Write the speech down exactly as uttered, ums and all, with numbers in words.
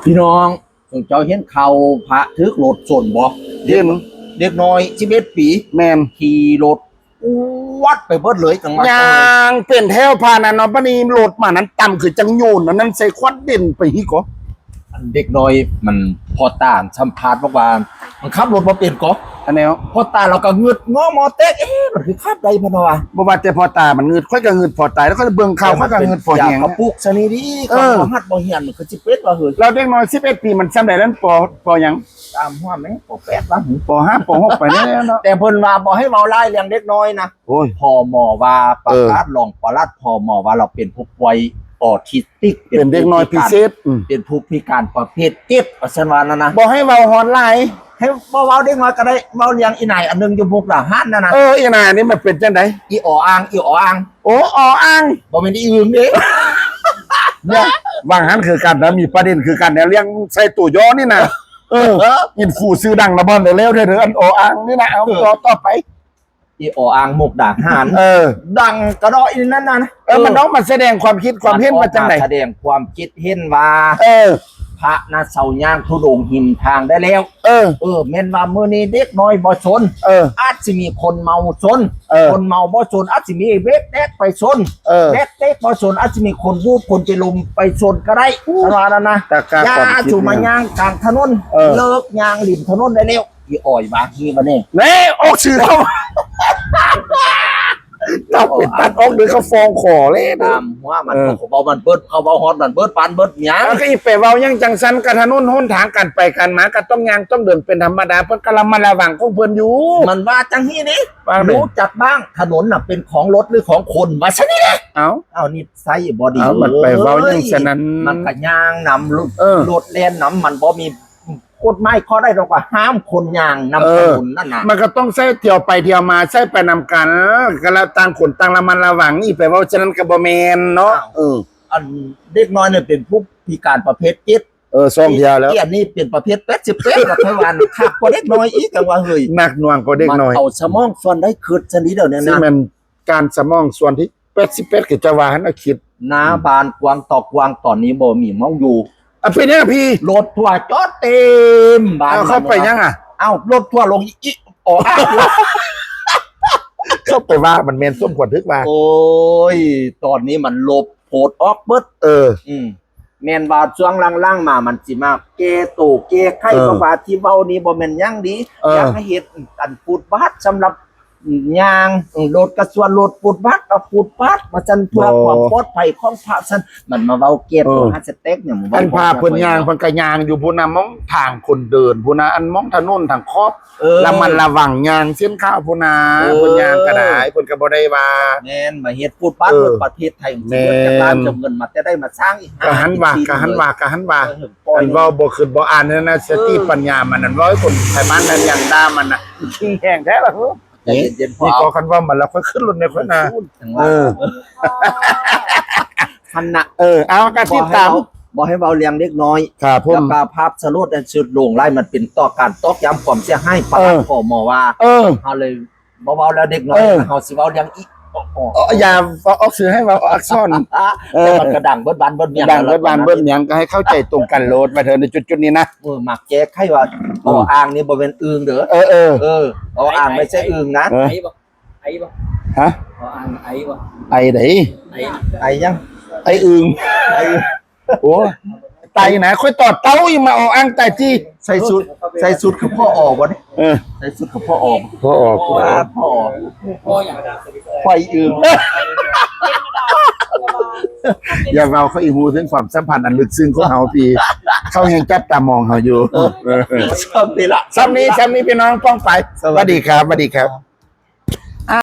พี่น้อง เจ้าเห็นข่าวพระถืกรถชนบ่ เห็น เด็กน้อยสิบเอ็ดปี แม่น ขี่รถอวดไปเบิดเลยกลางวัน ย่างเป็นแถวผ่านน่ะเนาะ บัดนี้รถมานั้นต่ำคือจังโยนอันนั้นใส่ควันเด่นไปฮิกอ อันเด็กน้อยมัน พ่อตาสัมภาษณ์บอกว่า มันขับรถบ่เป็นกอ อันแนว พ่อตาเราก็งึดงอมอแตก เอ๊ะ มันคือขับได้พะเนาะวะ บ่ว่าแต่พ่อตามันงึด ข้อยก็งึดพ่อตา แล้วก็เบิ่งข่าว ข้อยก็งึดพ่อแหง เขาปลูกซะนี่ดิ เออ เขาบ่หัดบ่เฮียน มันคือสิเป็นว่าเฮ้ย แล้วเด็กน้อยสิบเอ็ดปีมันส่ำใดนั้น ป.ป.หยัง ตามหัวแม่ ป.แปด วะ ป.ห้า ป.หก ไปแล้วเนาะ แต่เพิ่นว่าบ่ให้เว้าหลายเรื่องเด็กน้อยนะ โอ้ย พ่อหมอว่าประกาศ เออ รองปลัด พ่อหมอว่าเราเป็นผู้ป่วยออทิสติก เป็นเด็กน้อยพิเศษ อืม เป็นผู้พิการประเภทเจ็ด ว่าซั่นว่านั่นนะ บ่ให้เว้าฮอดหลาย ให้บ่เว้าเด็กน้อยก็ได้ เว้าเรื่องอีนายอันหนึงอยู่มุกดาหารนั่นนะ เออ อีนายนี่มันเป็นจังได อีออ่าง อีออ่าง โอ้ ออ่าง บ่แม่นอีอึ่งเด้ เนี่ย ว่างหั้นคือกันนะ มีประเด็นคือกันเนี่ย เรื่องใส่ตัวย่อนี่นะ เออ เออ อินฟูชื่อดังนะบ่อนเร็วๆเด้อ อันออ่างนี่นะ เอา เออ ต่อ ต่อไป อีออ่างมุกดาหาร เออ ดังกระดออีนั่นน่ะนะ เออ มันต้องมาแสดงความคิดความเห็นว่าจังได แสดงความคิดเห็นว่า เออ พระนะเซาย่างธุดงค์หิมทางได้แล้ว เออ เออ แม่นว่ามื้อนี้เด็กน้อยบ่ชน เออ อาจสิมีคนเมาชน เออ คนเมาบ่ชน อาจสิมีเบรกแตกไปชน เออ เบรกแตกบ่ชน อาจสิมีคนวูบคนเป็นลมไปชนก็ได้ อืม ประมาณนั้นนะ ตะกะ อย่า ความคิด สุมาย่างกลางถนน เออ เลิกย่างริมถนนได้แล้ว อีอ่อยบางทีมาเนี่ย แน่ ออกสื่อเข้ามา ตัดไปตัดออกเดี๋ยวเขาฟ้องขอเลยนะ ตามหัวมัน เออ เขาบอกมันเบิด เขาบอกฮอดมันเบิด ปานเบิดหยัง แล้วก็อีไปเว้าหยังจังซั่น กะถนนหนทางกันไปกันมา ก็ต้องย่างต้องเดินเป็นธรรมดา เพิ่นก็ระมัดระวังของเพิ่นอยู่ มันว่าจังซี่นี่ ว่าไง รู้จักบ้าง ถนนน่ะเป็นของรถหรือของคน ว่าซั่นนี่แหละ เอ้า เอานิสัยบ่ดี เอามันไปเว้าหยังซั่นนั้น มันก็ย่างนำรถ เออ รถแล่นนำ มันบ่มีกฎหมายข้อใดดอกว่าห้ามคนย่างนำ เออ ถนนนั่นน่ะ มันก็ต้องใช้เที่ยวไปเที่ยวมา ใช้ไปนำกัน ก็แล้วต่างคนต่างระมัดระวัง อีไปเว้าซั่นนั้นก็บ่แม่นเนาะ อ้าว เออ อันเด็กน้อยเนี่ยเป็นผู้พิการประเภทเจ็ด เออ สองเที่ยวแล้ว อีอันนี้เป็นประเภทแปดสิบแปด แล้วค่อยว่าคักกว่าเด็กน้อยอีก จังว่าเฮ้ย หนักหน่วงกว่าเด็กน้อย มันเอาสมองส่วนใดคิดซั่นนี่เดี๋ยวนี้นะ ซึ่งมันการสมองส่วนที่แปดสิบแปด คือจะว่าหั้นนะคิด หน้าบ้านกว้างต่อกว้าง ตอนนี้บ่มีหม่องอยู่ อ่ะ เป็นหยังพี่ รถทัวร์จอดเต็มบ้าน เอาเข้าไปยังอ่ะ เอ้า รถทัวร์ลงอีก อ๋อ เข้าไปว่ามันแม่นสมควรถืกว่า โอ้ย ตอนนี้มันลบโพสต์ออกเบิด เออ อืม แม่นว่าช่วงหลังๆมามันสิมาแก้โตแก้ไข เออ เพราะว่าที่เว้านี้บ่แม่นหยังดี เออ อยากให้เฮ็ดอันฟุตบาทสำหรับย่าง เออ รถกระส่วนรถ ฟุตบาทก็ฟุตบาท ว่าซั่น เพื่อ บ่ ความปลอดภัยของพระซั่น มันมาเว้าแก้โต เออ หาสเต็กเนี่ย มันเว้า อันพาเพิ่นย่าง เพิ่นก็ย่างอยู่พุ้นน่ะ หม่องทางคนเดินพุ้นน่ะ อันหม่องถนนทางขอบ เออ ระมัดระวังย่างเส้นขาวพุ้นน่ะ เออ เพิ่นย่างก็ได้ เพิ่นก็บ่ได้ว่า แม่น มาเฮ็ดฟุตบาท เออ เบิดประเทศไทย แม่น สิเบิดจากล้านจากเงินมาแต่ได้มาสร้างอีก ก็หันว่า ห้าสิบ ก็หันว่า ก็หันว่า เออ ปล่อย อันเว้าบ่คิดบ่อ่านนั่นนะ สติ เออ ปัญญามันนั่น เว้าให้คนไทบ้านไทเมืองด่ามันน่ะ ขี้แห้งแท้ล่ะ ใจเย็นๆ นี่ พ่อ ก็คันว่ามันแล้วค่อยขึ้นรถในค่อยนะ จังว่า เออ คันน่ะ เออ เอาก็ติดตาม บ่ให้เว้า บ่ให้เว้าเรื่องเด็กน้อย ครับผม แล้วก็ภาพสลดอันสุดโหดร้าย มันเป็นต่อการตอกย้ำความเสียหาย เออ ปะ พ่อหมอว่า เออ เฮาเลยบ่เว้าแล้วเด็กน้อย เออ เฮาสิเว้าเรื่องอีก อ๋อ เออ อย่า เอาออกสื่อให้เว้าอักษร เออ แต่มันก็ดังเบิดบ้านเบิดเมือง ดังเบิดบ้านเบิดเมือง ก็ให้เข้าใจตรงกันโลด มาเถอะในจุดๆนี้นะ เออ มักแก้ไขว่า อืม ออ่างนี่บ่แม่นอึ่งเด้อ เออ เออ เออ ออ่างไม่ใช่อึ่งนะ เออ ไอ้บ่ ไอ้บ่ ฮะ ออ่างไอ้บ่ ไอ้ไหน ไอ้ ไอ้ยัง ไอ้อึ่ง ไอ้อึ่ง โอ้ย ตายนะ ค่อยต่อเต้าอีกมาออ่างตายที่ ใส่สุด ใส่สุดคือพ่อออกบ่นี่ เออ ใส่สุดคือพ่อออก พ่อออก พ่อออก พ่อออก พ่ออย่าง พ่ออีอึ่ง อย่าเว้าเขาอีฮู้ถึงความสัมพันธ์อันลึกซึ้งของเฮาพี่ เขาแฮงจับตามองเฮาอยู่ เออ เออ ซ้ำนี่ละ ซ้ำนี้ ซ้ำนี้พี่น้องป้องไป สวัสดีครับ สวัสดีครับ